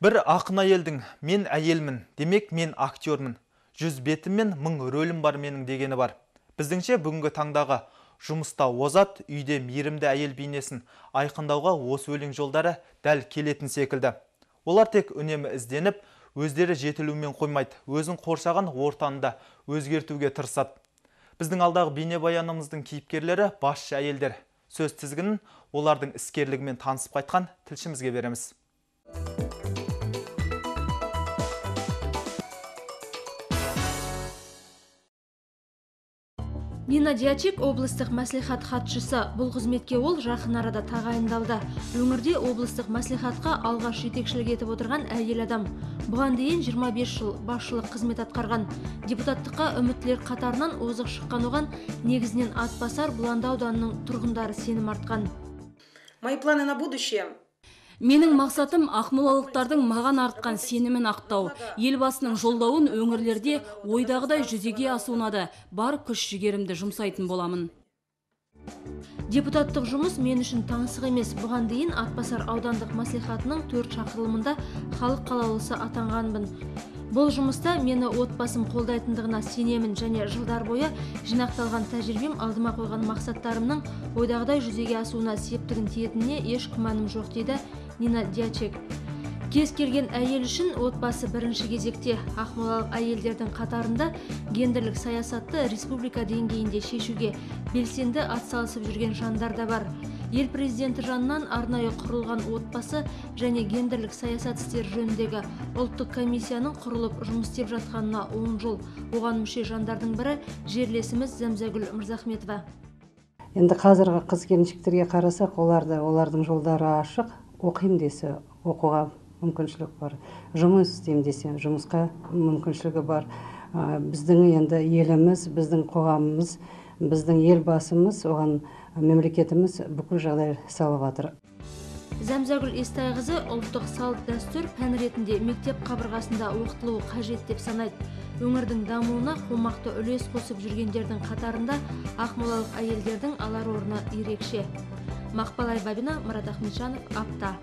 Бір ақын әйелдің «мен әйелмін, демек мен актермін, 100 бетім мен 1000 рөлім бар менің» дегені бар. Біздіңше бүгінгі таңдағы жұмыста озат, үйде мейірімді әйел бейнесін айқындауға осы өлең жолдары дәл келетін секілді. Олар тек үнемі ізденіп, өздері жетілумен қоймайды, өзін қоршаған ортаны да өзгертуге тырысады. Біздің алдағы бейнебаянымыздың кейіпкерлері басшы әйелдер. Сөз тізгінін олардың іскерлігімен танысып қайтқан тілшімізге береміз. Нина Дьячик облыстық мәслихат хатшысы. Бұл қызметке ол жақын арада тағайындалды. Өңірде облыстық мәслихатқа алғаш жетекшілік етіп отырған әйел адам. Бұған дейін 25 жыл басшылық қызмет атқарған. Депутаттыққа үміттілер қатарынан озық шыққан оған негізінен Атбасар, Бұланды ауданының тұрғындары сенім артқан. Мои планы на будущее. Менің мақсатым ақмолалықтардың маған артқан сенімін ақтау. Елбасының жолдауын өңірлерде ойдағыдай жүзеге асуына да бар күш жігерімді жұмсайтын боламын. Депутаттық жұмыс мен үшін таңсық емес. Бұған дейін Атбасар аудандық мәслихатының 4 шақырылымында халық қалаулысы атанғанмын. Бұл жұмыста мені отбасым қолдайтындығына сенемін және жылдар бойы жинақталған тәжірибем алдыма қойған мақсаттарымның ойдағыдай жүзеге асуына септігін тиетініне еш күмәнім жоқ, дейді Нина Дьячик. Кез келген әйел үшін отбасы бірінші кезекте. Ақмолалық әйелдердің қатарында гендерлік саясатты республика деңгейінде шешуге белсенді атсалысып жүрген жандар да бар. Ел президенті жанынан арнайы құрылған отбасы және гендерлік саясат істері жөніндегі ұлттық комиссияның құрылып жұмыс істеп жатқанына 10 жыл. Оған мүше жандардың бірі жерлесіміз Зәмзәгүл Мырзахметова. Енді қазіргі қыз келіншектерге қарасақ, олардың жолдары ашық. Оқимын десе оқуға мүмкіншілік бар, жұмыс істеймін десе жұмысқа мүмкіншілігі бар. Біздің енді еліміз, біздің қоғамымыз, біздің елбасымыз, оған мемлекетіміз бүкіл жағдай салып жатыр. Зәмзәгүл Естайқызы ұлттық салт дәстүр пән ретінде мектеп қабырғасында оқытылуы қажет деп санайды. Өңірдің дамуына қомақты үлес қосып жүргендердің қатарында ақмолалық әйелдердің алар орны ерекше. Мақпал Айбабина, Марат Ахметжанов, Апта.